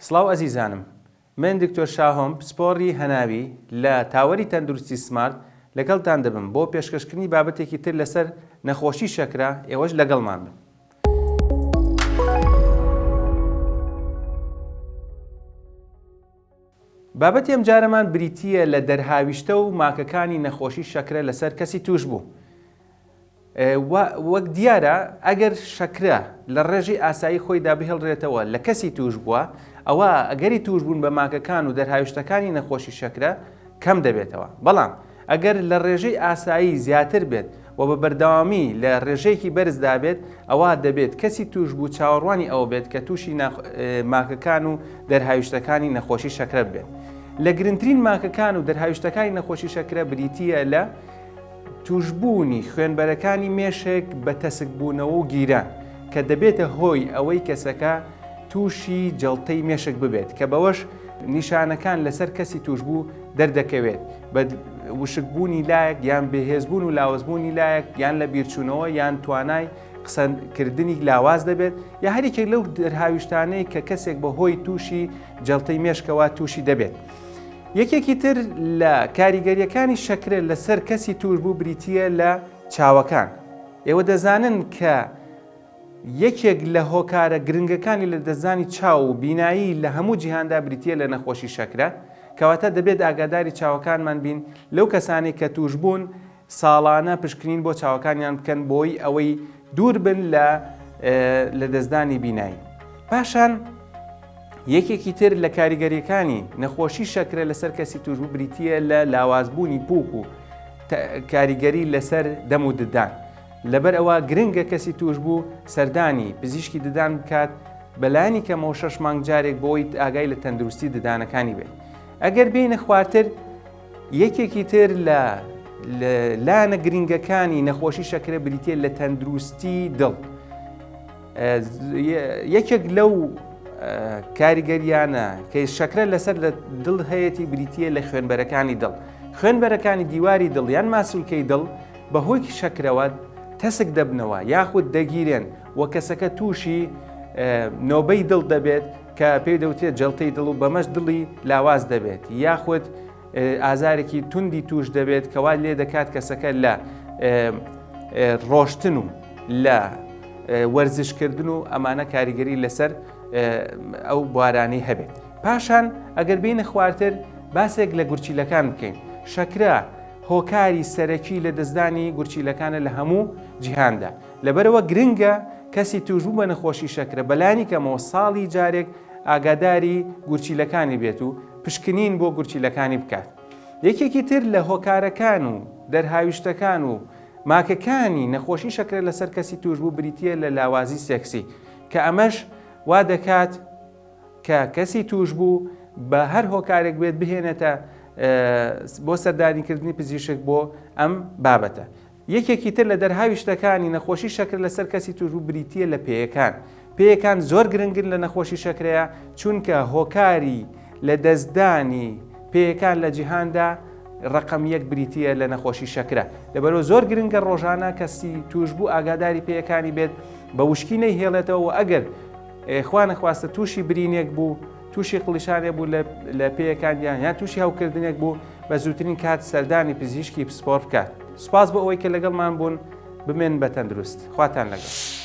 سڵاو ئەزیزانم من دکتۆر شاهۆم پسپۆڕی هەناوی لە تاوەری تەندروستی سمارت لەگەڵتان دەبم بۆ پێشکەشکردنی بابەتێکی تر لەسەر نەخۆشی شەکرە ئێوەش لەگەڵمان بن. بابەتی ئەمجارەمان بریتییە لە دەرهاویشتە و ماکەکانی نەخۆشی شەکرە لەسەر کەسی تووشبوو. وەک دیارە ئەگەر شەکرە لە ڕێژەی ئاسایی خۆیدا بهێڵرێتەوە لە کەسی تووشبووە، ئەوا ئەگەری تووشبوون بە ماکەکان و دەرهاویشتەکانی نەخۆشی شەکرە کەم دەبێتەوە. بەڵام ئەگەر لە ڕێژەی ئاسایی زیاتر بێت و بە بەردەوامی لە ڕێژەیەکی بەرزدا بێت، ئەوا دەبێت کەسی تووشبوو چاوەڕوانی ئەوە بێت کە تووشی ماکەکان و دەرهاویشتەکانی نەخۆشی شەکرە ببێت. لە گرنگترین ماکەکان و دەرهاویشتەکانی نەخۆشی شەکرە بریتییە لە. تووشبوونی خوێنبەرەکانی مێشک بە تەسکبوونەوە و گیران، کە دەبێتە هۆی ئەوەی کەسەکە تووشی جەڵتەی مێشک ببێت، کە بەوەش نیشانەکان لەسەر کەسی تووشبوو دەردەکەوێت بە وشکبوونی لایەک یان بێهێزبوون و لاوازبوونی لایەک یان لە بیرچوونەوە یان توانای قسەکردنی لاواز دەبێت یا هەریکێک لەو دەرهاویشتانەی کە کەسێک بە هۆی تووشی جەڵتەی مێشکەوە تووشی دەبێت. یەکێکی تر لە کاریگەریەکانی شەکرە لەسەر کەسی توشبوو بریتییە لە چاوەکان. ئێوە دەزانن کە یەکێک لە هۆکارە گرنگەکانی لەدەستدانی چاو و بینایی لە هەموو جیهاندا بریتییە لە نەخۆشی شەکرە، کەواتە دەبێت ئاگاداری چاوەکانمان بین لەو کەسانەی کە توشبوون ساڵانە پشکنین بۆ چاوەکانیان بکەن بۆی ئەوەی دوور بن لە لەدەستدانی بینایی. پاشان یەکێکی تر لە کاریگەریەکانی نەخۆشی شەکرە لەسەر کەسی توشبوو بریتییە لە لاوازبوونی پوک و کاریگەری لەسەر دەم و ددان. لەبەر ئەوە گرنگە کەسی توشبوو سەردانی پزیشکی ددان بکات بەلایەنی کەمەوە شەش مانگ جارێک بۆی ئاگای لە تەندروستی ددانەکانی بێت. ئەگەر بێینە خوارتر یەکێکی تر لە لایەنە گرنگەکانی نەخۆشی شەکرە بریتە لە تەندروستی دڵ. یەکێک لەو کاریگەریانە کە شەکرە لەسەر لە دڵ هەیەی بریتە لە خوێنبەرەکانی دڵ. خوێنبەرەکانی دیواری دڵ یان ماسولکەی دڵ بەهۆی شەکرەوە تەسک دەبنەوە یاخود دەگیرێن و کەسەکە تووشی نۆبەی دڵ دەبێت کە پێی دەوترێت جەڵتەی دڵ و بەمەش دڵی لاواز دەبێت یاخود ئازارێکی توندی توش دەبێت کەوا لێ دەکات کەسەکە لە ڕۆشتن و لە وەرزشکردن و ئەمانە کاریگەری لەسەر ئەو بوارانەی هەبێت پاشان ئەگەر بینە خوارتر باسێک لە گورچیلەکان بکەین شەکرە هۆکاری سەرەکی لە دەستدانی گورچیلەکانە لە هەموو جیهاندا لەبەرئەوە گرنگە کەسی تووشبوو بە نەخۆشی شەکرە بەلانی کەمەوە ساڵی جارێک ئاگاداری گورچیلەکانی بێت و پشکنین بۆ گورچیلەکانی بکات. یەکێکی تر لە هۆکارەکان و دەرهاویشتەکان و ماکەکانی نەخۆشی شەکرە لەسەر کەسی تووشبوو بریتییە لە لاوازی سێکسی کە ئەمەش وا دەکات کە کەسی تووشبوو بە هەر هۆکارێک بێت بهێنێتە بۆ سەردانیکردنی پزیشک بۆ ئەم بابەتە. یەکێکی تر لە دەرهاویشتەکانی نەخۆشی شەکرە لەسەر کەسی توشبوو بریتییە لە پێیەکان. پێیەکان زۆر گرنگن لە نەخۆشی شەکرەیە چونکە هۆکاری لەدەستدانی پێیەکان لە جیهاندا ڕەقەم یەک بریتییە لە نەخۆشی شەکرە. لەبەرئەوە زۆر گرنگە ڕۆژانە کەسی توشبوو ئاگاداری پێیەکانی بێت بە وشکی نەیهێڵێتەوە و ئەگەر خوا نەخواستە تووشی برینێک بوو تووشی قڵیشانێ بوو لە پێیەکانیان یان تووشی هەوکردنێک بوو بە زووترین کات سەردانی پزیشکی پسپۆڕ بکات. سوپاس بۆ ئەوەی کە لەگەڵمان بوون، بمێنن بە تەندروست. خواتان لەگەڵ.